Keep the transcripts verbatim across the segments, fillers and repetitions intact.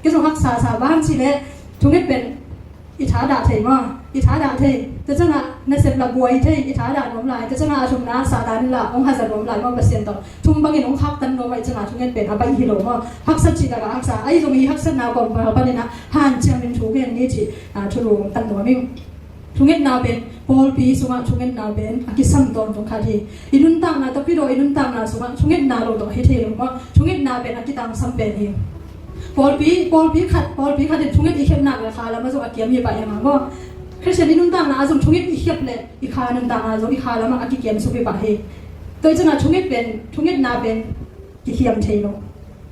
Kei zong haksa sa, bang hang cih leh thunget pen i thadah thei maw, i thadah thei. Tua ciangah nasep lah buai thei, i thadah nuam lai. Tua ciangah a thumna Satan in lah hong haza nuam lai maw, Pasian tawh thum bangin hong khaktan nuam ahih ciangah thunget pen a baih hi lo maw. Haksa cih takah haksa, ahi zong i haksatna kawm panin ah hanciamin thu gen ni cih, ah, thulu hong tan nuam ing. Thungetna pen pawlpi sungah thungetna pen a kisam tawntung khat hi. I nuntakna, tapidaw i nuntakna sungah thungetna lo tawh hi thei lo maw. Thungetna pen a kitangsam pen hi. Pawlpi, pawlpi khat, pawlpi khat in thunget i khiap nak leh kha lamah zong a kiam hi pah hi a maw. Khristian i nuntakna ah zong thunget i khiap leh i kha nuntakna zong i kha lamah a kikiam suk hi pah hi. Tua hi ciangah thunget pen, thungetna pen kikhiam thei lo.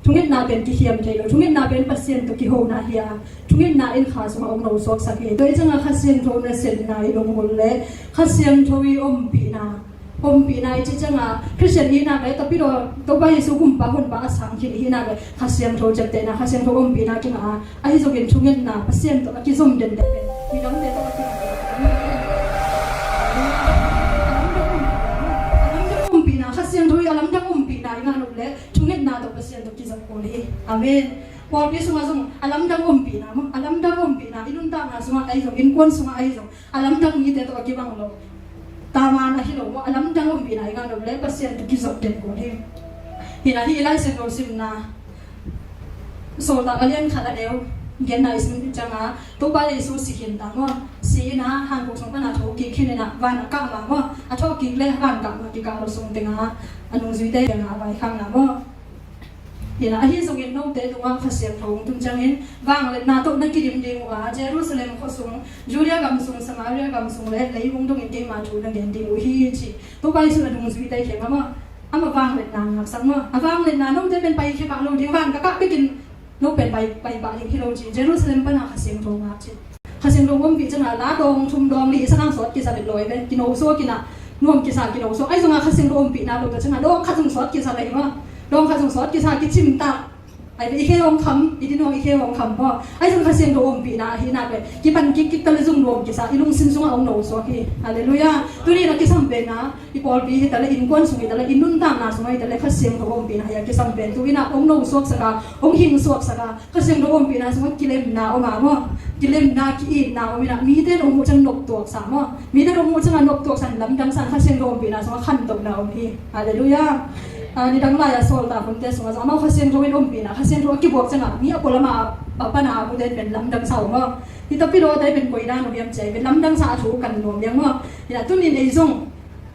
Thungetna pen kikhiam thei lo. Thungetna pen Pasian tawh kihona hi a, thungetna in kha sungah hong nosuaksak hi. Tua hi ciangah Kha Siangtho nasepna i lunghul leh Kha Siangtho i ompihna, ompihna i cih ciangah Khristian i hih nak leh, tapidaw Topa Jesu Kumpa Honpa a sang khin i hih nak leh Kha Siangtho ciaptehna, Kha Siangtho ompihna kingah a, ahi zongin thungetna Pasian tawh a kizom denden pen midangte tawh a kizom denden, a lamdang ompihna, Kha Siangtho i a lamdang ompihna i ngah nop leh thungetna tawh Pasian tawh kizom kul hi. Amen. Pawlpi sungah zong a lamdang ompihna maw, a lamdang ompihna i nuntakna sungah ahi zong, innkuan sungah ahi zong, a lamdang mite tawh a kibang lo. Taman ahi lo maw, a lamdang ompihna i ngah nop leh Pasian tawh kizom den kul hi. Hi na, hih Lai Siangtho simna Sawltak a lian khat a neu genna i sim ciangah Topa Jesu si khin ta maw. Si in ah hankhuk sung pan a thawhkik khin in ah van a kah ma maw. A thawhkik leh van kah ma kikah lo sung tengah a nungzuite tengah a vaikhakna maw. Hi na, ahi zongin note tungah Kha Siangtho hong tun ciangin vangliatna tawh na kidim ding uh a, Jerusalem khua sung, Judea gam sung, Samaria gam sung leh leivung dongin keima thu na gen ding uh hi, ci. Topa Jesu in a nungzuite kiangah maw, amah vangliatna ngaksak maw. A vangliatna note pen paikhia pah lo ding, van ka kah bekin no pen pai, pai pah ding hi lo, ci. Jerusalem pan a Kha Siangtho ngak, ci. Kha Siangtho ompih ciangah la dawng thum dawng li i sa kang sawt kisa bek lo hi ve. Kinosuak in ah, nuam kisa kinosuak. Ahi zongah Kha Siangtho ompihna lo ta ciangah dawng khat zong sawt kisa lo hi maw. Dawng khat zong sawt kisa, kicim ta. Ahi ve, i khe hong kham, i din hong i khe hong kham maw. Ahi zong Kha Siangtho ompihna ahi nak leh kipan kik kik ta leh zong nuam kisa, i lungsim sungah hong nosuak hi. Halleluiah. Tuni in a kisam pen a, i pawlpi hi ta leh, innkuan sung hi ta leh, i nuntakna sungah hi ta leh Kha Siangtho ompihna hi a kisam pen. Tu in ah hong nosuaksak a, hong hingsuaksak a, Kha Siangtho ompihna sungah kilemna om a maw. Kilemna, ki-itna om in ah, mite in hong muh ciang noptuaksa maw. Mite in hong muh ciangah noptuaksa, lamdangsa, Kha Siangtho ompihna sungah khantohna om hi. Halleluiah. Ah, nidang lai-a sawltak hunte sungah zong amau Kha Siangtho in ompihna, Kha Siangtho a kibuak ciangah mi a pualam a, a pan a mute in pen lamdangsa uh maw. Hih tapidawte pen koi dan uh hiam ci a, pen lamdangsa a thu kan nuam liang maw. Hi na, tuni in ei zong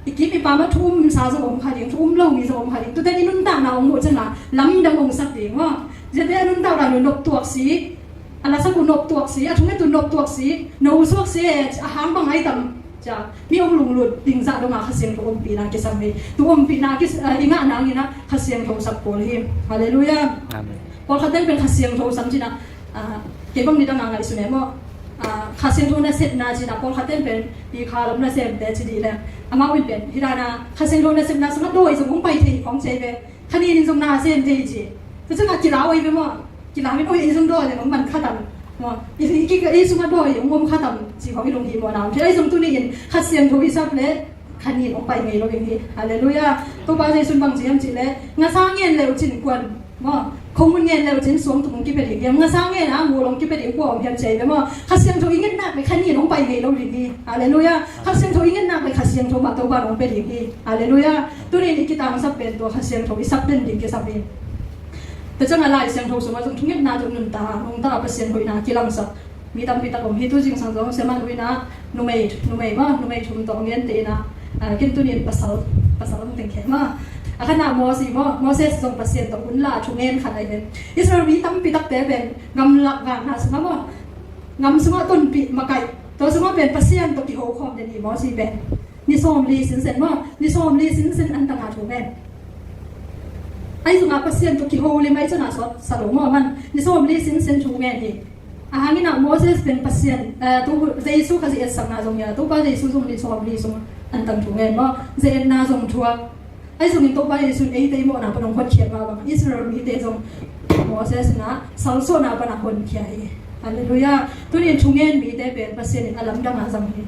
i kim i pam ah thu umsa zong om kha ding, thu um lo mi zong om kha ding. Tuate in i nuntakna hong muh ciangah lamdang hong sak ding maw. Ziate a nuntak dan uh noptuak si, a lasak uh noptuak si, a thunget uh noptuak si, nosuak si, a hang bang ai tam, ci a mi hong lunglut ding zah dongah Kha Siangtho ompihna kisam hi. Tu ompihna kis-, ah, i ngah nangin ah Kha Siangtho sak kul hi. Halleluiah. Amen. Pawlkhat ten pen Kha Siangtho sam ci in ah, ah, kei bang nidang a ngaihsun e maw. Ah, Kha Siangtho nasepna ci in ah pawlkhat ten pen i kha lam nasemte ci dih leh, amau in pen hih dan a Kha Siangtho nasepna sungah dawi zong hong pai thei khawng ci hi ve. Kha nin in zong na sem thei ci. Tua ciangah kilau hi ve maw. Kilau in, oi, ei zong dawi zong hong man kha tam maw. I, i, i, i sungah dawi hong om kha tam ci khawng i lunghimawhna om thei. Ahi zong tuni in Kha Siangtho i sap leh kha nin hong pai ngei lo ding hi. Halleluiah. Topa Jesu in bang ci hiam cih leh, ngasa ngen le uh cin kuan maw, khomun ngen le uh cin suangtum hong kipia ding hiam, ngasa ngen a ngul hong kipia ding kua om hiam ci hi ve maw. Kha Siangtho i nget nak leh kha nin hong pai ngei lo ding hi. Halleluiah. Kha Siangtho i nget nak leh Kha Siangtho mah Topa in hong pia ding hi. Halleluiah. Tuni in i kitangsap pen tua Kha Siangtho i sap den ding kisam hi. Tua ciangah Lai Siangtho sungah zong thungetna tawh nuntak, nuntak a Pasian hoihna kilangsak mi tampi tak om hi. Tu zingsang zong Siamah Nu in ah numei, numei maw, numei thum tawh hong gente in ah, ah, ken tuni in pasal, pasal hong teng khia maw. A khatna Mosi maw, Moses zong Pasian tawh hun la a thungen khat ahi hi. Israel mi tampi takte pen gamlak vakna sungah maw, gam sungah tonpih makaih, tua sungah pen Pasian tawh kiho khawm den hi Mosi pen. Ni sawmli sinsen maw, ni sawmli sinsen an tangah thu ngen. Ahi zongah Pasian tawh kiho lim ahih ciangah sawt sa lo maw, aman ni sawmli sinsen thu ngen hi. Ahang in ah Moses pen Pasian, eh, tu Jesu Khazih etsakna zong hi a, Topa Jesu zong ni sawmli sung an tang thu ngen maw, ze-etna zong thuak. Ahi zongin Topa Jesu in eite i mawhna pan hong hotkhiat mah bang Israel mite zong Moses in ah salsuahna pan a honkhia hi. Halleluiah. Tuni in thungen mite pen Pasian in a lamdang a zang hi.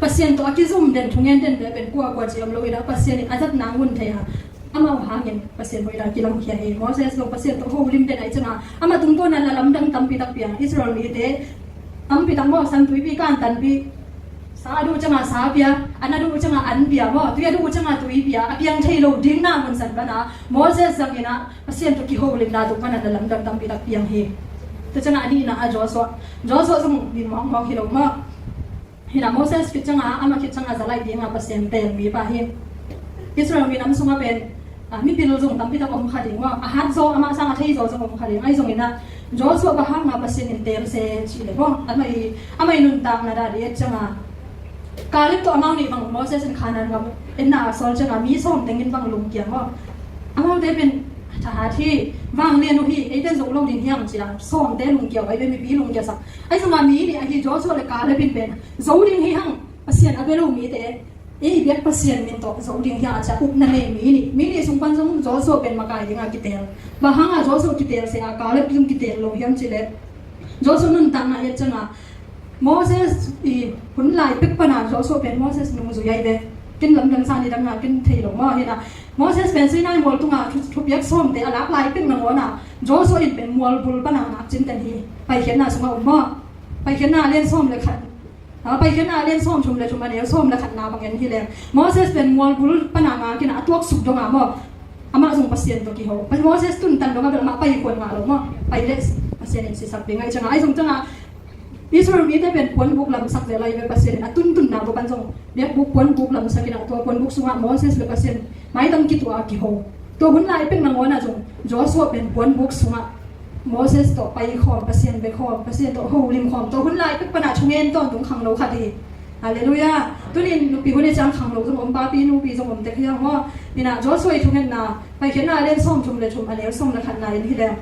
Pasian tawh a kizom den, thungen dente pen kuakua ci om lo in ah Pasian in a zatna ngun thei a, Amau hangin Pasian hoihna kilangkhia hi. Moses zong Pasian tawh holim den ahih ciangin amah tungtawn a lalamdang tampi tak piang. Israel mite tampi tak maw, San Tuipi kantanpih, sa a duh ciangin sa pia, an a duh ciangin an pia maw, tui a duh ciangin tui pia, a piang thei lo ding na mun san pan a Moses zangin ah Pasian tawh kiholimna tung pan a lalamdang tampi tak piang hi. Tua ciangin a nihna ah Joshua, Joshua zong min mawkmawk hi lo maw. Hi na, Moses khit ciangin, amah khit ciangin za laih dingin Pasian teel mipa hi. Israel minam sungah pen, ah, mipil zong tampi tak om kha ding maw. A hat zaw, amah sang a thei zaw zong om kha ding. Ahi zongin ah, Joshua bang hangin Pasian in teel se cih leh maw, amah i, amah i nuntakna dan i et ciangin, Kaleb tawh amau nih bang Moses in Kanaan gam etna a sawl ciangin mi sawm tengin bang lungkia maw. Amaute pen thahat hi, vanglian uh hi, eite zo lo ding hi hang ci a, sawmte lungkia uh, ei pen mipi lungkia sak. Ahi zongin mi nih ahi Joshua le Kaleb in pen zo ding hi hang, Pasian a bia lo mite, ei biak Pasian min tawh zo ding hi hang a ci a, upna nei mi nih. Mi nih sung pan zong Joshua pen makai dingin kiteel. Bang hangin Joshua kiteel se a, Kaleb zong kiteel lo hiam cih leh, Joshua nuntakna i et ciangin, Moses i hun lai pek pan a Joshua pen Moses nungzui ahi ve. Ken lamdang sa ni dang a ken thei lo maw hi na. Moses pen Sinai mual tungah thu, thupiak sawmte a lak lai pek nangawn ah Joshua in pen mual bul pan a ngak cinten hi. Paikhiatna sungah om maw. Paikhiatna a lian sawm le khat. Ah, Paikhiatna a lian sawm thum le thum, a neu sawm le khatna bang en hi leng, Moses pen mual bul pan a ngak in a tuaksuk dong a maw. Amah zong Pasian tawh kiho. Moses tuntan dong a bel amah paikhiat ngah lo maw. Pai leh Pasian in sisak ding ahih ciangin, ahi zong ciangin Israel mite pen puanbuk lamsak zel lai ve. Pasian in a tuntunna buk an zong biakbuk puanbuk lamsak in a, tua puanbuk sungah Moses le Pasian maitang kituah a kiho. Tua hun lai pek nangawn ah zong Joshua pen puanbuk sungah Moses tawh pai khawm, Pasian bia khawm, Pasian tawh holim khawm. Tua hun lai pek pan a thungen tawntung khangno khat hi. Halleluiah. Tuni in nupi hun i ciang khangno zong om, papi nupi zong om tek hi hang maw. Hi na, Joshua i thungetna, Paikhiatna a lian sawm thum le thum, a neu sawm le khatna en hi leng.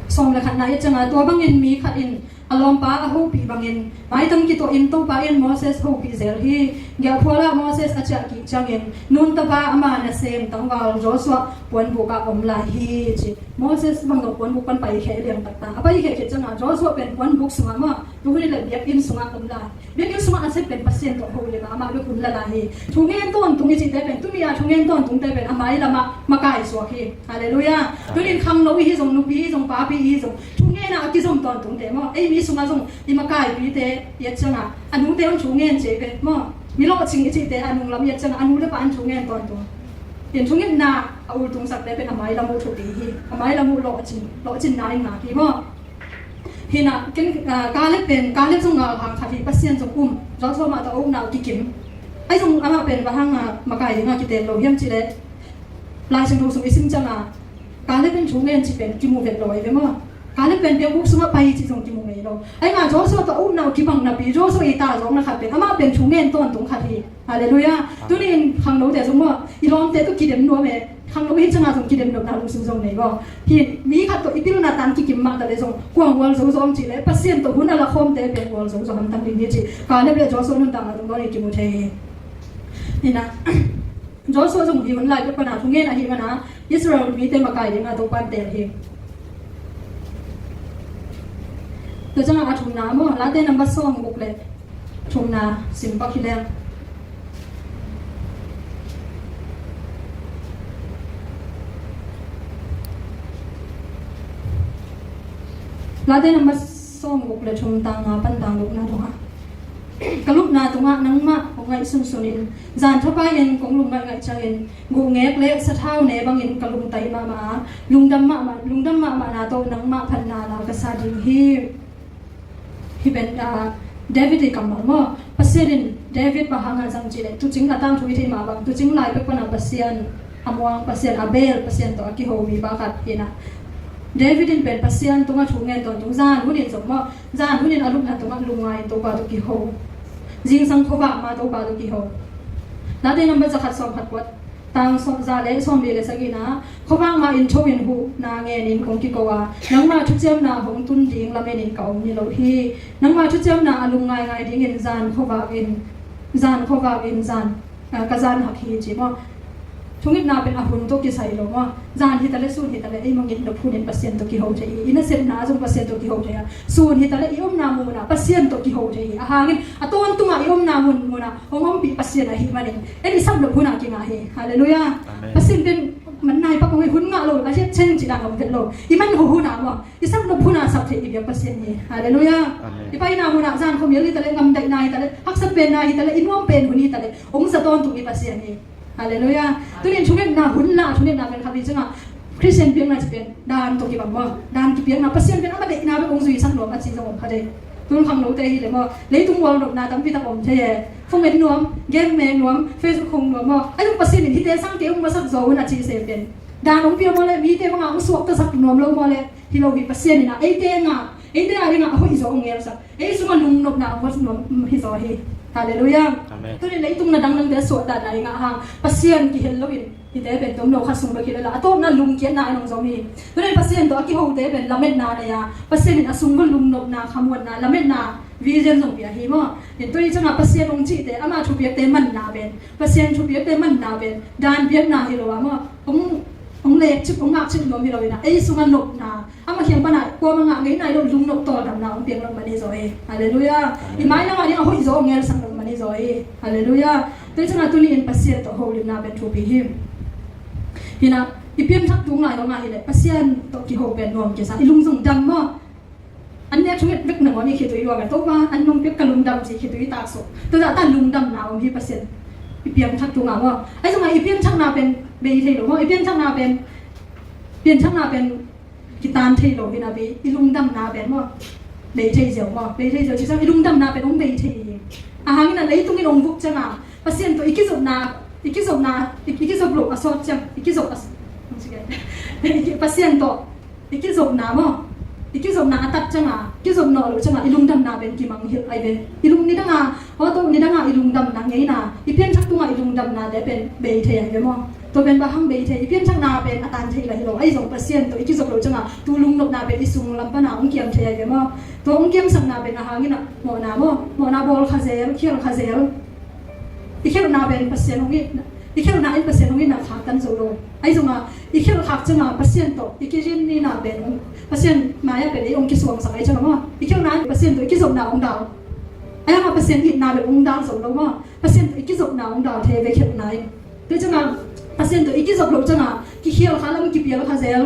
Sawm le khatna i et ciangin, tua bangin mi khat in a lawmpa a hopih bangin maitang kituah in Topa in Moses hopih zel hi. Giahphual ah Moses a ciah kik ciangin Nun tapa ama nasem tangval Joshua puanbuk ah om lai hi ci. Moses bang zong puanbuk pan paikhia liang taktak. A paikhia khit ciangin Joshua pen puanbuk sungah maw, tu hun i leh biakinn sungah om lai. Biakinn sungah a sep pen Pasian tawh holim a, amah bek hun la lai hi. Thungen tawntung i cihte pen, tuni a thungen tawntungte pen a mailam ah makai suak hi. Halleluiah. Tuni in khangno i hi zong, nupi i hi zong, papi i hi zong, thungen a kizom tawntungte maw, ei mi sungah zong i makaipite i et ciangin a nute hong thungen ci ei ve maw. Mi lawhcing i cihte a nunglam i et ciangin a nu le pa in thungen tawntung. In thungetna a ultungsakte pen a mailam uh thupi hi. A mailam uh lawhcing, lawhcinna in ngak hi maw. Hi na, ken, ah, Kaleb pen, Kaleb zong ngalhang khat hi, Pasian zong um, Joshua mah tawh a upna uh kikim. Ahi zong amah pen bang hangin makai dingin kiteel lo hiam cih leh, Lai Siangtho sung i sim ciangin Kaleb in thungen cih pen kimu vet lo ahi ve maw. Kaleb pen biakbuk sungah pai cih zong kimu ngei lo. Ahi zongin Joshua tawh a upna uh kibang napi, Joshua i tazawkna khat pen amah pen thungen tawntung khat hi. Halleluiah. Tuni in khangnote zong maw, i lawmte tawh kidem nuam e. Khangno i hi ciangin zong kidem nopna lungsim zong nei maw. Hi, mi khat tawh i pilna tan kikim mah ta leh zong kua gualzo zaw om cih leh, Pasian tawh hun a la khawmte pen gualzo zaw hamtang ding hi ci. Kaleb le Joshua nuntakna tungtawn in kimu thei hi. Hi na, Joshua zong hi hun lai pek pan a thungen ahih manin Israel mite makai dingin Topa'n teel hi. Tua ciangin a thumna maw, Late number sawm guk le thumna sim pak hi leng. Late number sawm guk le thum, tang nga pan tang gukna dong ah, ka lupna tungah nangmah kong ngaihsun sunin, zan thapai-in kong lum ngaihngaih ciangin, guhngek le sathau ne bangin ka lungtai mahmah a, lungdam mahmah, lungdam mahmahna tawh nangmah phatna la ka sa ding hi. Hih pen, ah, David i kammal maw. Pasian in David bang hangin zang cih leh, tuucing a tangthu i theih mah bang, tuucing lai pek pan a Pasian a muang, Pasian a bel, Pasian tawh a kiho mipa khat hi na. David in pen Pasian tungah thu ngen tawntung, zan hun in zong maw, zan hun in a lupna tungah lungngai in Topa tawh kiho. Zingsang khuavak ma Topa tawh kiho. Late number zakhat sawm khat kuat. Tang sawm za le sawmli le sagihna, khuavak ma in tho in huhna ngenin kong kiko a, nangma thuciamna hong tun ding lamenin ka om ni lo hi. Nangma thuciamna a lungngaingai dingin zan khuavak in, zan khuavak in zan, ah, ka zan hak hi ci maw. Thungetna pen a hun tawh kisai lo maw? Zan hi ta leh, sun hi ta leh, ei mangin nop hun in Pasian tawh kiho thei hi. I nasepna zong Pasian tawh kiho thei hi. Sun hi ta leh, i omna munah Pasian tawh kiho thei hi. A hangin a tawntungah i omna mun munah hong ompih Pasian ahih manin en i sapnop hunah kingah hi. Halleluiah. Pasian pen man nai pak hong hi, hun ngah lo, a hiat ceng cih dan om vet lo. I man ho hunah maw, i sapnop hunah sap theih i biak Pasian hi. Halleluiah. I paina munah zan khuamial hi ta leh, ngamdaihna hi ta leh, haksat penna hi ta leh, i nuam pen hun hi ta leh, hong za tawntung i Pasian hi. Halleluiah. Tunin thungetna hun la, thungetna pen khat vei ciangah Khristian biakna ci pen dan tawh kibang maw? Dan kipiakna, Pasian pen ama deihna bek hong zuisak nuam a ci zong om kha dei. Tun khangnote hi leh maw, leitung mual nopna tampi tak om thei e. Phone en nuam, game mek nuam, Facebook khong nuam maw? Ahi zong Pasian in hihte sang kei hong masak zaw un a ci se pen dan hong pia maw leh, mite bangah hong suaktasak nuam lo maw leh? Hi lo hi. Pasian in ah eite ngah, eite a dingah a hoih zaw hong ngelsak, ei sungah lungnopna a muat nuam hi zaw hi. Halleluiah. Tunin leitung na dangdangte suahtakna i ngah hang Pasian kihel loin hihte pen tomno khat sung bek hi lel a, a tawpna lungkiatna in hong zom hi. Tunin Pasian tawh a kihote pen lametna nei a, Pasian in a sung bek lungnopna, khamuanna, lametna, vision zong pia hi maw? Tua hi ciangah Pasian hong cihte, ama thupiakte manna pen, Pasian thupiakte manna pen dan piakna hi lo a maw? Hong, hong lekcip, hong ngakcip nuam hi lo in ah, ei sungah nopna, ama kiang panah kuamah ngah ngei nai lo lungnop tawldamna hong piang lo mah hi zaw hi. Halleluiah. I mai lamah ding a hoih zaw hong ngelsak lo mah hi zaw hi. Halleluiah. Tua hi ciangah tuni in Pasian tawh holimna pen thupi hi. Hi in ah, i pianthak tung lai lo ngah hi leh Pasian tawh kiho pen nuam kisa, i lung zong dam maw? An nek thunget vek nangawn i khitui luang a, Topa an nong piak ka lungdam ci khitui tak suk. Tua zah ta lungdamna om hi Pasian i pianthak tungah maw? Ahi zongah i pianthakna pen bei thei lo maw? I pianthakna pen, pianthakna pen kitan thei lo hi napi, i lungdamna pen maw, bei thei ziau maw? Bei thei ziau ci sang, i lungdamna pen hong bei thei hi. A hangin ah leitung in hong vuk ciangah Pasian tawh i kizopna, i kizopna, i, i kizop loh a sawt ciang, i kizop a, Pasian tawh i kizopna maw, i kizopna a tat ciangah, kizop nawh loh ciangah i lungdamna pen kimang hilh ai ve. I lung nidangah, aw tawh nidangah i lungdamna ngeina, i pianthak tungah i lungdamnate pen bei thei ai ve maw? Tua pen bang hang bei thei, i pianthakna pen a tan thei lah hi lo. Ahi zong Pasian tawh i kizop loh ciangah tu lungnopna pen i sung lam panah hong kiam thei ai ve maw? Tua hong kiamsakna pen a hangin ah mawhna maw, mawhna bawl kha zel, khial kha zel. I khialhna pen Pasian hong it, i khialhna in Pasian hong itna khaktan zo lo. Ahi zongah i khialh khak ciangah Pasian tawh i kizinna pen hong, Pasian mai-ah pen ei hong kisuangsak ahi ciangah maw, i khialhna in Pasian tawh i kizopna hong dal. Ahi hangah Pasian itna pen hong dal zo lo maw? Pasian tawh i kizopna hong dal thei ve khialhna in. Tua ciangah Pasian tawh i kizop loh ciangah kikhial kha, lam kipial kha zel.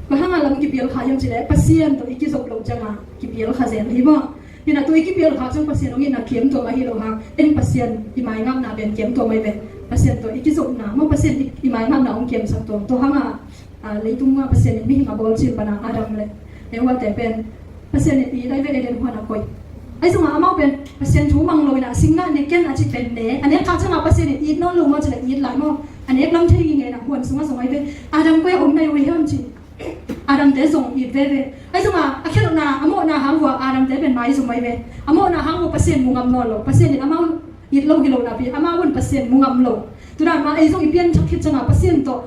Bang hangah lam kipial kha hiam cih leh Pasian tawh i kizop loh ciangah kipial kha zel hi maw? Hi in ah tua i kipial kha ciang Pasian hong itna kiam tuam ahi lo hang, en Pasian i maingapna pen kiam tuam ai ve. Pasian tawh i kizopna maw, Pasian i, i maingapna hong kiamsak tuam. Tua hangah, ah, leitung ah Pasian in mihing a bawl cil panah Adam le Eva te pen Pasian in it ai ve, Eden huan a koih. Ahi zongah amau pen Pasian thu mang lo in ah singna ne ken a cih pen ne. A nek khak ciangah Pasian in it nawn lo maw cih leh it lai maw? A nek lam thei ngei ngei in ah huan sungah zong ai ve. Adam koi ah om na hi uh hiam ci. Adamte zong it veve. Ahi zongah a khialhna, a mawhna hang uh ah Adamte pen maizum ai ve. A mawhna hang uh Pasian mu ngam nawn lo. Pasian in amau it lo hi lo napi, amau un Pasian mu ngam lo. Tua dan mah ei zong i pianthak khit ciangah Pasian tawh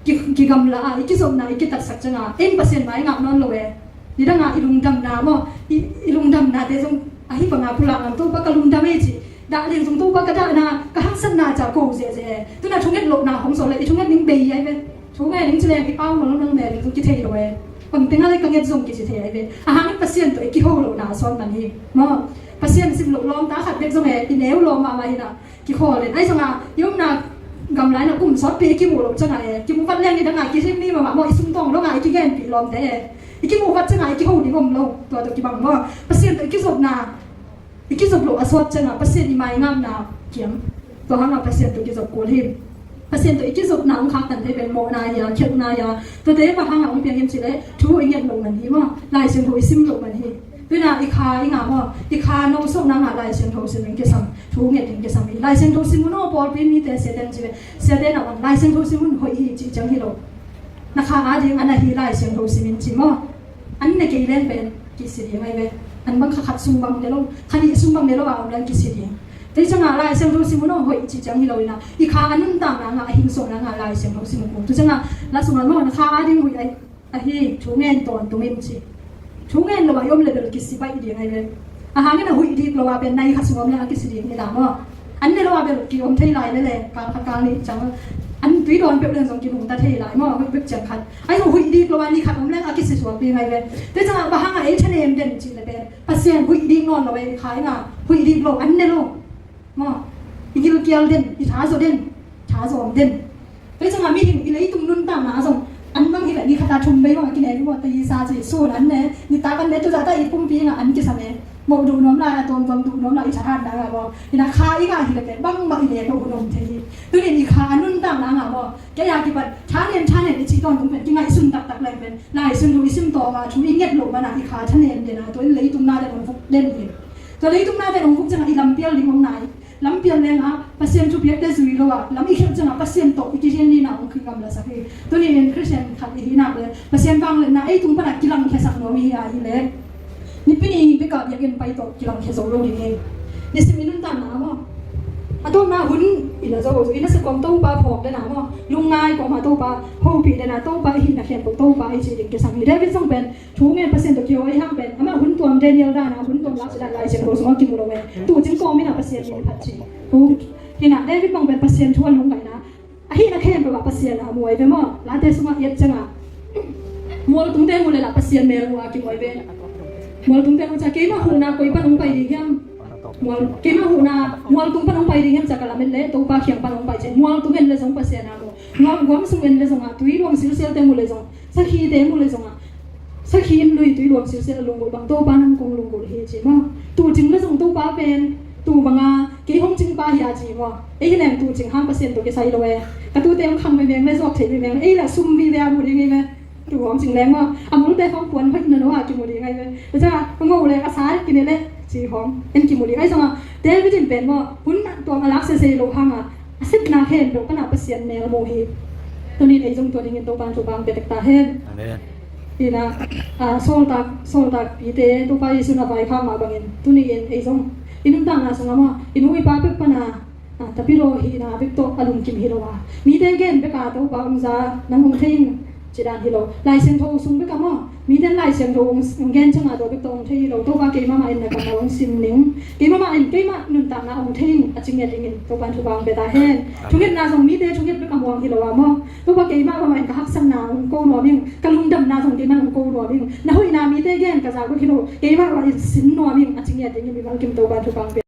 ki, kigamla a, i kizopna i kitatsak ciangah ei Pasian mai ngap nawn lo e. Nidangah i lungdamna maw, i, i lungdamnate zong ahi banga pulak ngam, Topa ka lungdam e ci. Dah leng zong Topa ka dahna, ka haksatna ca ko ziahziah e. Tuna thunget lohna hong sawh le i thunget ning bei ai ve. Thu ngai ning ci leng i pau lo nang ne ning zong kithei lo e. Bang teng a le ka nget zong kici thei ai ve. A hangin Pasian tawh i kiho lohna a sawt man hi. Maw, Pasian sim loh lawmta khat bek zong e, i neu lawm mahmah hi na. Kikhawl in. Ahi zongah i omna gamla in a kum sawtpi i kimuh loh ciangah e, kimuh vat leng i dangah kihim mi mahmah maw, i sumtawng dongah i kigenpih lawmte e. I kimuh vat ciangah i kiho ding om lo. Tua tawh kibang maw, Pasian tawh i kizopna, i kizop loh a sawt ciangah Pasian i maingapna kiam. Tua hangah Pasian tawh kizop kul hi. Pasian tawh i kizopna hong khaktan thei pen mawhna hi a, khialhna hi a. Tuate bang hangah hong piang hiam cih leh thu i nget loh man hi maw, Lai Siangtho i sim loh man hi. Tuna i kha i ngah maw, i kha no sawkna ngah Lai Siangtho sim in kisam, thu nget in kisam hi. Lai Siangtho sim un aw, pawlpi mite siate in ci ve, siate in a bang Lai Siangtho sim un hoih hi cih ciang hi lo. Na kha ading a na hi Lai Siangtho sim in ci maw. An ne kei leng pen kisi ding ai ve. An bang kha khat sung bang ne lo, kha nih sung bang ne lo a om leng kisi ding. Tua ciangah Lai Siangtho sim un aw hoih cih ciang hi lo in a, i kha a nuntakna ngah, a hing suahna ngah Lai Siangtho sim un. Tua ciangah la sungah maw, na kha ading hoih ai ahi, thu ngen tawntung in ci. Thu ngen lo a i om le bel kisi baih ding ai ve. A hangin a huih dik lo a pen nai khat sung om le a kisi ding hi ta maw. An ne lo a bel ki-om thei lai lele, kal khat kal nih ciang. An tui dawn peuh leng zong kinungta thei lai maw, huih bek ciang khat. Ahi zong huih dik lo a ni khat om leng a kisisuak ding ahi ve. Tua ciangah bang hangah ei thanem den cih leh pen Pasian huih dik nawn lo ei kha in ah, huih dik lo, an ne lo. Maw, i gilkial den, i thazaw den, thazaw om den. Tua ciangah mihing i leitung nuntakna zong an bang hi leh ni khat a thum vei bang a kine hi maw, tua i sa ci sun an ne, nitak an ne, tu zah ta i pumpi ngah an kisam e. Mawh duh nuam lai, a tuamtuam duh nuam lai, i thahatna ngah maw. Hi na kha i ngah hi leh pen bangmah i nek lo hun om thei hi. Tuni in i kha a nuntakna ngah maw. Kei a kipat thanem thanem i cih tawntung pen kingaihsun taktak leng pen Lai Siangtho i sim tawm a thu i nget loh man a i kha thanem den a, tua in leitung na den hong vuk den hi. Tua leitung na den hong vuk ciangah i lampial ding hong nai. Lampial leng ah Pasian thupiakte zui lo ah lam i khelh ciangah Pasian tawh i kikhen ding na hong khin gamlasak hi. Tuni in Khristian khat i hih nak leh Pasian vangliatna ei tung pan a kilangkhiasak nuam i hi a hi leh Nipi ni bek a biakinn pai tawh kilangkhia zo lo ding hi. Nisim i nuntakna maw, a tawpna hun i na zo, i na sep kawm Topa phawk den a maw, lungngai kawm a Topa hopih den a, Topa i hihna khempeuh Topa i cih ding kisam hi. David zong pen thu ngen Pasian tawh kiho ahih hang pen amah hun tuam Daniel dan a hun tuam Laksia dan Lai Siangtho sungah kimu lo e. Tuucing kawm in a Pasian min phat cih. Hi na David bang pen Pasian thu a lungngaihna, a hihna khempeuh ah Pasian a mu ahi ve maw. Late sungah i et ciangah mualtungte mu leh lah Pasian mel mu a kimu ahi ve. Mualtungte mu ciah keimah huhna koi pan hong pai ding hiam? Mual, keimah huhna mualtung pan hong pai ding hiam ciah ka lamet leh Topa kiang pan hong pai ciah. Mualtung en leh zong Pasian a mu. Guam, guam sung en leh zong ah tui luang silsialte mu leh zong, sakhite mu leh zong ah sakhi in lui tui luang silsial a lunggulh bang Topa nang kong lunggulh hi ci maw. Tuucing leh zong Topa pen tu bang a kei hong cingpa hi a ci maw. Ei hi leng tuucing hang Pasian tawh kisai lo e. Ka tuute hong khang veve leh zuak theih veve, ei lah sum veve a mu ding hi ve. Tu hong cing leng maw, a multe hong puan hoih na no a kimu ding ahi ve. Tua ciangah a ngo leh a sa kine leh ci hong en kimu ding ahi zongah David in pen maw, hun tuam a lak sese lo hangah a sepna khempeuh pan a Pasian mel mu hi. Tuni in ei zong tua dingin Topa in thupha hong pia tek ta hen. Amen. Hi na, ah, sawltak, sawltakpite Topa Jesu in a vaikhak mah bangin tuni in ei zong i nuntakna sungah maw, i nu i pa bek pan a, ah, tapidaw hihna bek tawh a lungkim hi lo a, mite gen bek a Topa hong za nang hong thei ing ci dan hi lo. Lai Siangtho sung bek a maw, mite in Lai Siangtho hong, hong gen ciangah tua bek tawh hong thei hi lo. Topa keimah mah in na kammal hong sim ning, keimah mah in keimah nuntakna hong thei ing a ci ngiat dingin Topa in thupha hong pia ta hen. Amen. Thungetna zong mite thunget bek a muang hi lo a maw, Topa keimah mah in ka haksatna hong ko nuam ing, ka lungdamna zong keimah hong ko nuam ing. Na hoihna mite gen ka za bek hi lo, keimah mah in sin nuam ing a ci ngiat dingin mimal kim Topa in thupha hong pia.